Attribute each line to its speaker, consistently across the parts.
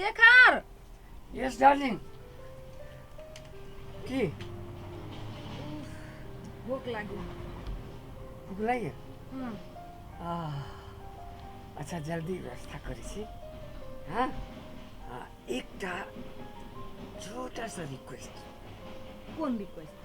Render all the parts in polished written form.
Speaker 1: Shekhar.
Speaker 2: Yes darling. की
Speaker 1: भूख लागी।
Speaker 2: भूख लागि?
Speaker 1: हम्म।
Speaker 2: आह, अच्छा जल्दी व्यवस्था करै छी। हाँ हाँ, एकटा छोटा सा रिक्वेस्ट।
Speaker 1: कोन रिक्वेस्ट?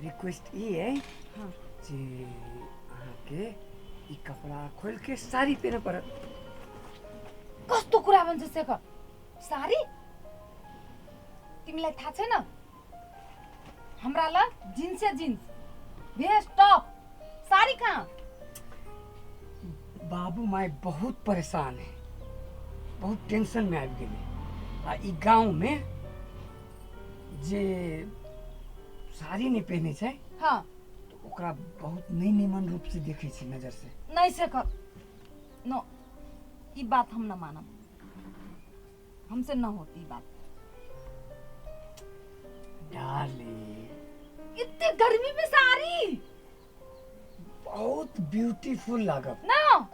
Speaker 2: रिक्वेस्ट ई है
Speaker 1: हाँ।
Speaker 2: जे अहाँके ई कपड़ा खोल के साड़ी पहने पड़त।
Speaker 1: कस्तो कुरा भन्छ शेखर, साडी? तिमीलाई थाहा छैन हमरा ल जिन्स जिन्स भेस्ट टप, साडी कहाँ?
Speaker 2: बाबू माय बहुत परेशान है, बहुत टेंशन में आबि गेलै। आ ई गाँव में जे साड़ी नहीं पहने छै
Speaker 1: हाँ
Speaker 2: तो ओकरा बहुत नहीं निमन रूप से देखै छै नजर से।
Speaker 1: नहीं शेखर, नो, ई बात हम न मानब, हमसे न होती ई बात।
Speaker 2: डार्लिंग,
Speaker 1: इतनी गर्मी में साड़ी?
Speaker 2: बहुत ब्यूटीफुल लागब।
Speaker 1: ना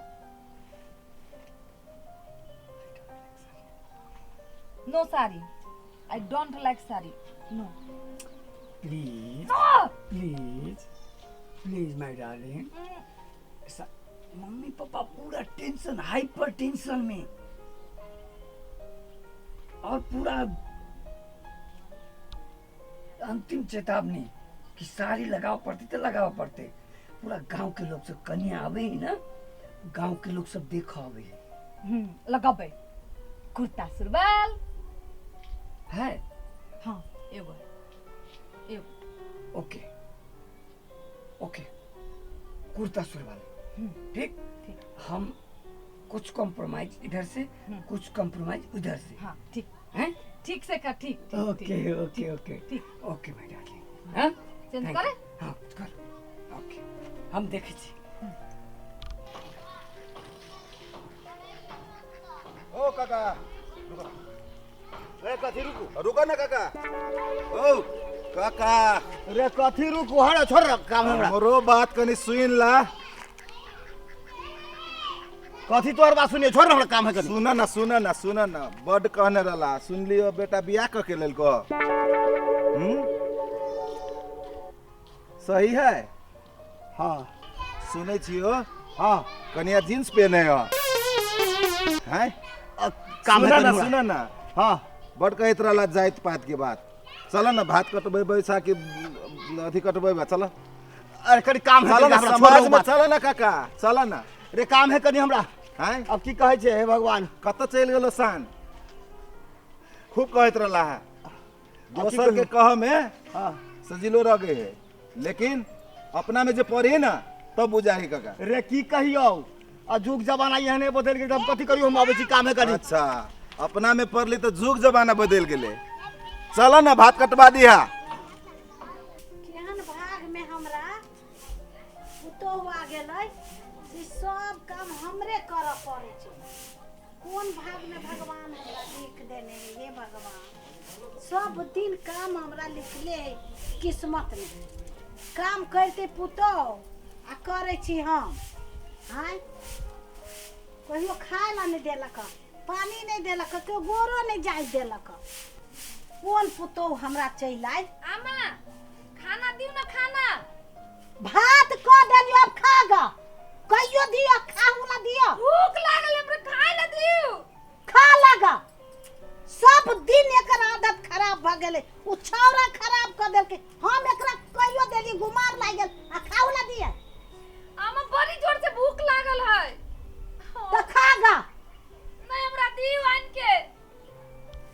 Speaker 1: no sari, I don't like sari, no.
Speaker 2: Please please please my darling. Mummy papa पूरा टेंशन, हाइपर टेंशन में और पूरा अंतिम चेतावनी कि साड़ी लगाओ पड़ती तो लगाओ पड़ते। पूरा गांव के लोग सब कन्या आवे ही ना, गांव के लोग सब देखा आवे है।
Speaker 1: लगाबे कुर्ता सुरवाल
Speaker 2: है।
Speaker 1: हाँ एगो है, एगो।
Speaker 2: ओके ओके, कुर्ता सुरवाल ठीक
Speaker 1: ठीक।
Speaker 2: हम कुछ कॉम्प्रोमाइज इधर से, कुछ कॉम्प्रोमाइज उधर से।
Speaker 1: हाँ ठीक
Speaker 2: है,
Speaker 1: ठीक से कर, ठीक।
Speaker 2: ओके ओके ओके
Speaker 1: ठीक।
Speaker 2: Okay my darling. हाँ
Speaker 1: चेंज करे?
Speaker 2: हाँ कर। ओके हम देखे छी।
Speaker 3: ओ काका रुको,
Speaker 4: रे कथी रुकू?
Speaker 3: रुको ना काका। ओ काका
Speaker 4: रे कथी रुकू? हर छोड़ रे काम हमरा।
Speaker 3: हमरो बात कनी सुन ला।
Speaker 4: कथी तोहर बात सुनिए? छोड़ हमरा काम है कनी।
Speaker 3: सुन ना सुन ना सुन ना, बड कहने रहला, सुन लियो बेटा बियाह क के लेलको। सही है।
Speaker 4: हाँ
Speaker 3: सुनै छियो?
Speaker 4: हाँ
Speaker 3: कनिया जींस पहने हो हैं?
Speaker 4: काम है
Speaker 3: सुन ना सुन ना।
Speaker 4: हाँ
Speaker 3: बड कहैत रहला जाइत पात के बात। चल ना भात कटबै बैसा के अथी कटबै बा, चल।
Speaker 4: अरे कनी काम है
Speaker 3: चल ना समाज में, चल ना काका, चल ना
Speaker 4: रे काम है कनी हमरा।
Speaker 3: हैं
Speaker 4: अब की कहै छै? हे भगवान
Speaker 3: कत चलि गेलो सान? खूब कहैत रहला है दोसर के कह में।
Speaker 4: हाँ
Speaker 3: सजिलो रह गए है, लेकिन अपना में जे पड़े ना तब बुझाही काका।
Speaker 4: रे की कहियौ, आ जुग जमाना एहने बदलि गेल, हम कथी करियौ? हम आबै छी काम है कनी।
Speaker 3: अच्छा अपना में पड़ली तो जुग जमाना बदलि गेलै। चल ना भात कटवा दिहा।
Speaker 5: केहन भाग में हमरा पुतोहु आ गेलै जे सब काम हमरे करऽ पड़ै छै। कोन भाग में भगवान हमरा लिख देने है? हे भगवान, सब दिन काम हमरा लिखले है किस्मत में। काम करते पुतोहु आ करै छी हम। आँय कहियो खाय ला नहि देलक, पानी नहि देलक, केओ गोरो नहि जाय देलक। कोन पुतोहु हमरा चलि आयल?
Speaker 1: आमा खाना दिउ ना, खाना।
Speaker 5: भात कऽ देलियौ, अब खा ग। कहियो दियौ, खाहू ला दियौ।
Speaker 1: भूख लागल हमरा, खाय ला दिउ।
Speaker 5: खा लगा। सब दिन एकर आदत खराब भऽ गेलै, ओ छौड़ा खराब कऽ देलकै। हम एकरा कहियो देली गुमार लागि गेल आ खाहू ला दियै।
Speaker 1: आमा बड़ी जोर से भूख लागल है।
Speaker 5: तऽ खा ग।
Speaker 1: नहीं हमरा दिउ आन के।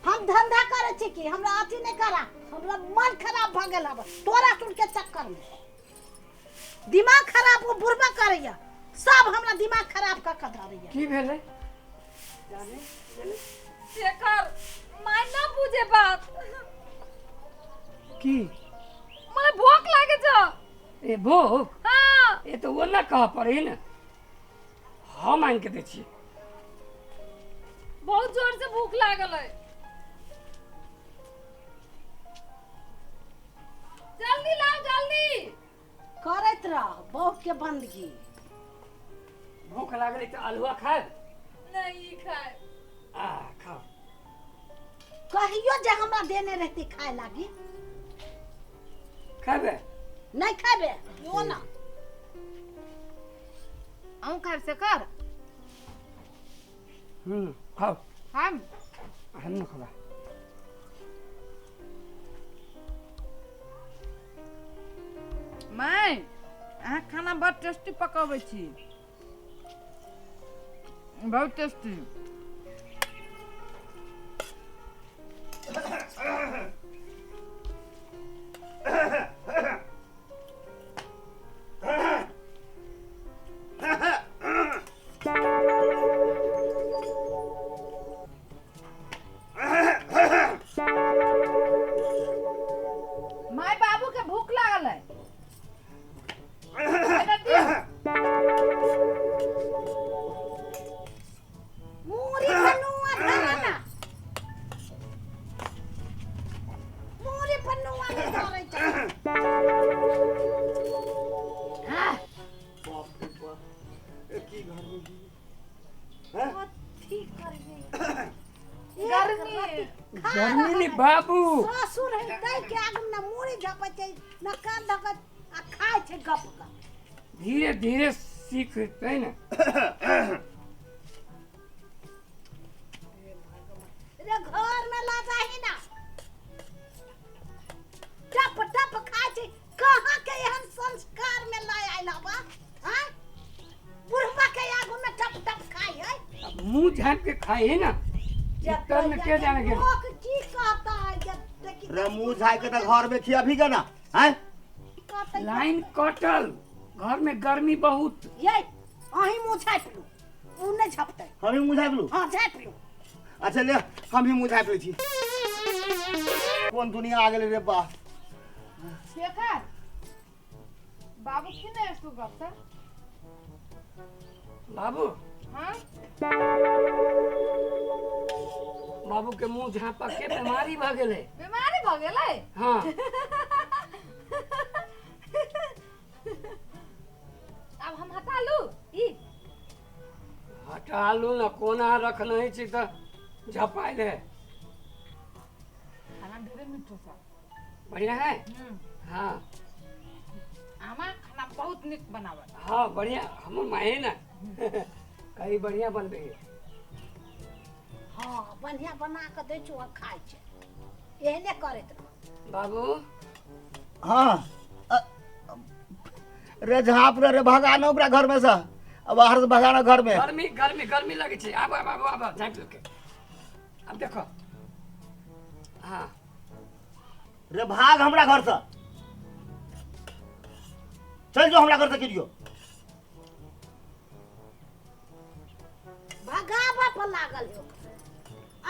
Speaker 5: हम धंधा करै छी कि हमरा अथी नहीं करा? हमरा मन खराब भऽ गेल हब तोरा सुन के चक्कर में। दिमाग खराब वो बुढ़बा करैया, सब हमरा दिमाग खराब कऽ के धरैया।
Speaker 2: की भेलै?
Speaker 1: शेखर my न बुझे बात।
Speaker 2: की
Speaker 1: मला भूख लागे छ।
Speaker 2: ए भूख?
Speaker 1: हाँ।
Speaker 2: ए तो वो ना कह पड़े ना, हम आन के दै छियै।
Speaker 1: बहुत जोर से भूख लागल है। जल्दी लाओ जल्दी।
Speaker 5: करैत रह बहू के बंदगी।
Speaker 2: भूख लागल तो अलुआ खाए?
Speaker 1: नहीं खाए।
Speaker 2: आ खाओ।
Speaker 5: कहियो जे हमरा देने रहती खाय लागी।
Speaker 2: खेबै?
Speaker 5: नहि खेबै यो ना।
Speaker 1: अहूँ खायब से कर।
Speaker 2: खाओ।
Speaker 1: हम
Speaker 2: हम न खबा।
Speaker 1: माय अहाँ खाना बड़ टेस्टी पकबै छी, बहुत टेस्टी। माय बाबू के भूख लागल है।
Speaker 5: मूरी पनुआ धरा ना, मूरी पनुआ नहीं धरै छै।
Speaker 1: हाँ
Speaker 4: बाप रे बाप, ए की गर्मी हैं?
Speaker 5: कथी करियै?
Speaker 1: गर्मी।
Speaker 2: गर्मी नहीं बाबू।
Speaker 5: ससुर है तै के आगू में ना मूरी झपै छै ना कान धकै आ खाय छै गप गप।
Speaker 2: धीरे धीरे सीखते ना।
Speaker 5: रे घर में ला जाही ना, टप टप खाय छै। कहाँ के एहन संस्कार में लाय आयल बा? हाँ बुढ़वा के आगू में टप टप खाय है।
Speaker 2: मुंह झाँप के खाए है ना, इतर में के जाने के
Speaker 5: लोग की कहता है जब देखी
Speaker 4: रे मुंह झाय के त घर में खिया भी ना हैं?
Speaker 5: कहता है।
Speaker 2: लाइन कटल, घर में गर्मी बहुत।
Speaker 5: ये अहीं मुंह झाँपि लू, उ नहीं झपतै।
Speaker 4: हम ही मुंह झापि लू?
Speaker 5: हाँ झाँपि लू।
Speaker 4: अच्छा ले हम ही मुंह झापि लै छी। कोन दुनिया आ गेलै रे बा।
Speaker 1: शेखर बाबू की नहीं इसको गप सर?
Speaker 2: बाबू
Speaker 1: हाँ
Speaker 2: बाबू के मुंह झाँपा के बीमारी भ गेलै।
Speaker 1: बीमारी भ गेलै?
Speaker 2: हाँ।
Speaker 1: अब हम हटा लू ई?
Speaker 2: हटा लू ना, कोना रखने छी त झपाइल है।
Speaker 1: खाना ढेरे मीठो सा।
Speaker 2: बढ़िया है। हाँ
Speaker 1: आमा खाना बहुत निक बनावत।
Speaker 2: हाँ बढ़िया, हमर माए ना कहीं बढ़िया बनबे है।
Speaker 5: हाँ बढ़िया बना के दै छौ आ खाय छै, एहने करैत रह।
Speaker 2: बाबू
Speaker 4: हाँ रे झाँप रे, रे भगा ना ओकरा घर में से, बाहर से भगाना घर में।
Speaker 2: गर्मी गर्मी गर्मी लगे छै। आब आब आब आब झाँपि लो के अब देखो। हाँ
Speaker 4: रे भाग हमरा घर से, चल जो हमरा घर से। किरियो
Speaker 5: भगाबा पर लागल है ओकरा।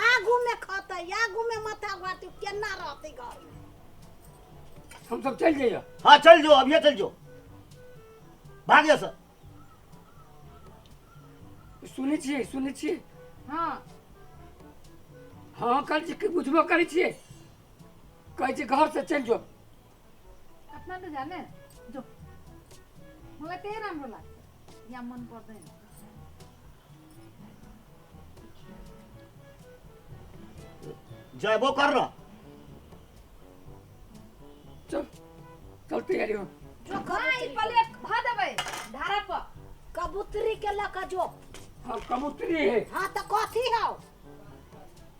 Speaker 5: आगू में खतै, आगू में माथा घाटै, केना रहतै घर में?
Speaker 2: हम सब चल जाइए।
Speaker 4: हाँ चल जो, अभी चल जो, भाग जा सर।
Speaker 2: सुनै छियै? सुनै छियै?
Speaker 1: हाँ
Speaker 2: हाँ कल छी, बुझबो करै छियै? कहै छी घर से चलि जो।
Speaker 1: अपना तो जाने जो, मलाई त्यही राम्रो लाग्छ, यहाँ मन पर्दैन।
Speaker 4: जयबो कर ना।
Speaker 2: चल चल तैयारी हो।
Speaker 5: जो
Speaker 1: हाँ ई प्लेट ध देबै धारा पर।
Speaker 5: कबूतरी के लऽ के जो।
Speaker 2: हाँ कबूतरी है।
Speaker 5: हाँ तो कथी हौ?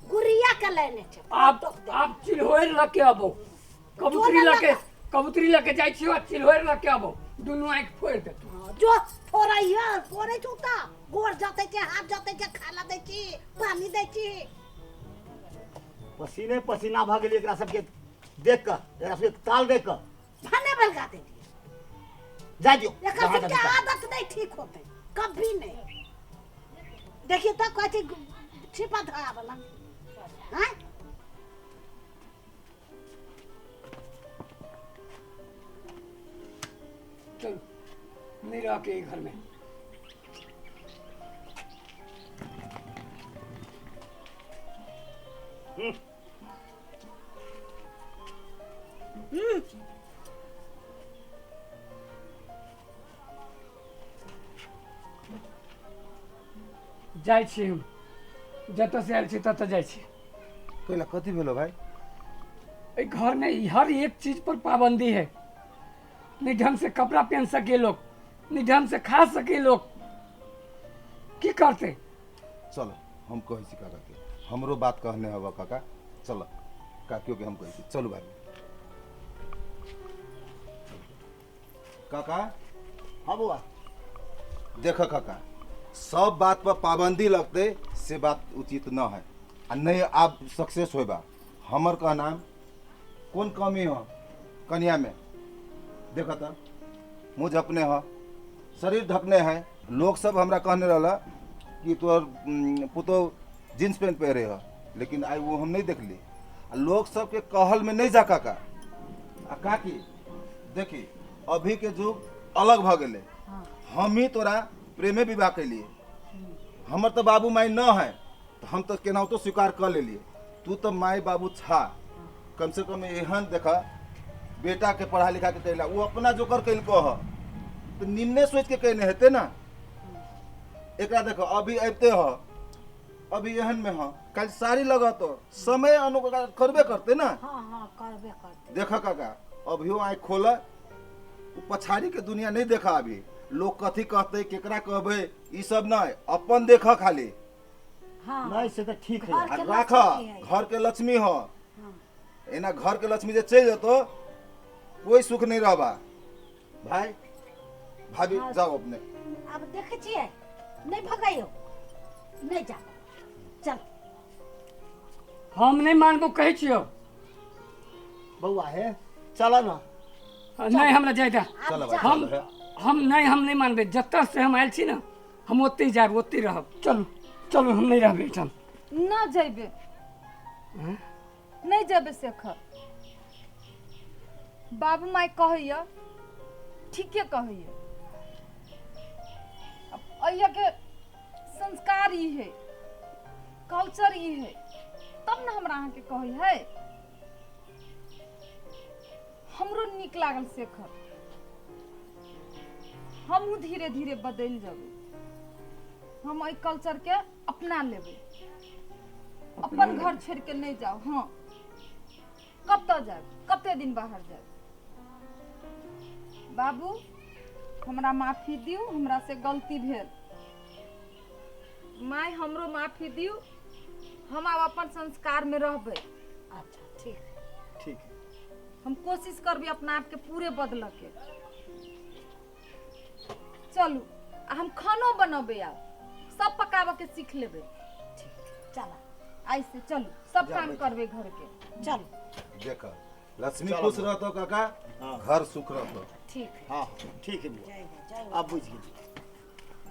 Speaker 5: गुड़िया के लेने छै।
Speaker 2: आप चिल्होर लऽ के आबो। कबूतरी लऽ के, कबूतरी लऽ के जाइ छियो आ चिल्होर लऽ के आबो, दुनू आँखि फोड़ि देतौ।
Speaker 5: हाँ, जो फोड़ैया फोड़ै छौ त गोड़ जतै छै, हाथ जतै छै, खाना दै छी, पानी दै छी।
Speaker 4: पसीने पसीना भऽ गेलै एकरा सबके देख कऽ, एकरा सबके ताल देख कऽ।
Speaker 5: भने बलगा दे दिए।
Speaker 4: जा दियो।
Speaker 5: एकर सबके आदत नहीं ठीक होतै कभी नहीं। देखिए तो कथी छिपा धरा वाला हैं?
Speaker 2: चलो नहीं रह के घर में। जाइ छी हम, जतऽ से आयल छी ततऽ जाइ छी।
Speaker 3: कैला कथी भेलो भाई?
Speaker 2: एहि घर में हर एक चीज पर पाबंदी है। नहीं ढंग से कपड़ा पहन सके लोग, नहीं ढंग से खा सके लोग, की करते?
Speaker 3: चलो हम कहै छी काका के, हमरो बात कहने हवा काका। चलो काकियो के हम कहै छी। चलू भाई। काका।
Speaker 4: हाँ बउआ।
Speaker 3: देख काका, सब बात पर पाबंदी लगते से बात उचित न है आ नहीं आप सक्सेस होबा। हमर कहना कौन कमी हो कन्या में? देख त मुँह झपने हो, शरीर ढकने है। लोग सब हमरा कहने रहला कि तोहर पुतोह जींस पैंट पहरे हो, लेकिन आई वो हम नहीं देखली। आ लोग सब के कहल में नहीं जा काका। आ काकी देखी अभी के युग अलग भ गेलै। हम ही तोरा प्रेमे विवाह कैलिए, हमर तो बाबू माई न है तो हम तो केनाहितो स्वीकार कर लेलिए। तू तो माई बाबू छा, कम से कम एहन देखा बेटा के पढ़ा लिखा के कैला, वो अपना जोकर कैलको ह तो निम्ने सोच के कहने हेते ना। एकरा देखो अभी अबते हो, अभी एहन में हो, कल साड़ी लगतो समय अनुसार करबे करते ना।
Speaker 5: हाँ हाँ करबे करते।
Speaker 3: देखा काका अभियो आँख खोला, पछाड़ी के दुनिया नहीं देखा। अभी लोग कथी कहते केकरा कहबे ई सब नहीं, अपन देखा खाली।
Speaker 5: हाँ
Speaker 4: नहीं से तो ठीक है।
Speaker 5: घर के
Speaker 3: राख
Speaker 5: लक्ष्मी है।
Speaker 3: घर के लक्ष्मी हो।
Speaker 5: हाँ।
Speaker 3: एना घर के लक्ष्मी जे चल जतो कोई सुख नहीं रहबा। भाई भाभी
Speaker 5: हाँ।
Speaker 3: जाओ अपने।
Speaker 5: अब देखे छियै नहीं भगाइयो, नहीं जा, चल।
Speaker 2: हम नहीं मानबो कहै छियौ।
Speaker 4: बउआ हे चल ना।
Speaker 2: नहीं हमरा जाय दे।
Speaker 3: चलो भाई,
Speaker 2: हम
Speaker 3: चलो।
Speaker 2: हम नहीं, हम नहीं मानबे। जतऽ से हम आयल छी ना हम ओतहि जायब, ओतहि रहब। चलू चलू, हम नहीं रहबै एहिठाम।
Speaker 1: न जैबे, नहीं जेबे शेखर। बाबू माय कहैया ठीके कहैया। अब अइया के संस्कार ई है, कल्चर ई है, तब न हमरा अहाँके कहै है। हमरो नीक लागल शेखर, हमहूँ धीरे धीरे बदलि जेबै। हम एहि कल्चर के अपना लेबै। अपन घर छोड़ के नहीं जाओ। हाँ कब तक जायब, कते दिन बाहर जायब? बाबू हमरा माफी दियौ, हमरा से गलती भेल। माय हमरो माफी दियौ, हम आब अपन संस्कार में रहबै।
Speaker 5: अच्छा ठीक
Speaker 4: ठीक है।
Speaker 1: हम कोशिश करबै अपना आपके पूरे बदल के। चलू आ हम खानो बनबै, आब सब पकाबऽ के सीख लेबै।
Speaker 5: ठीक चल
Speaker 1: आइ से चलू सब काम करबै घर के।
Speaker 5: चल
Speaker 3: देख लक्ष्मी
Speaker 4: चलो
Speaker 3: खुश
Speaker 4: बउआ।
Speaker 3: रहतो काका,
Speaker 4: हाँ।
Speaker 3: घर सुख रहतो।
Speaker 5: ठीक है।
Speaker 4: हाँ ठीक है बउआ,
Speaker 5: जय हो जय हो
Speaker 4: अब बुझ गेली।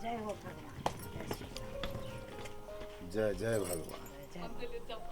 Speaker 5: जय हो भगवान, जय श्री राम।
Speaker 3: जय जय भगवान।
Speaker 5: जय।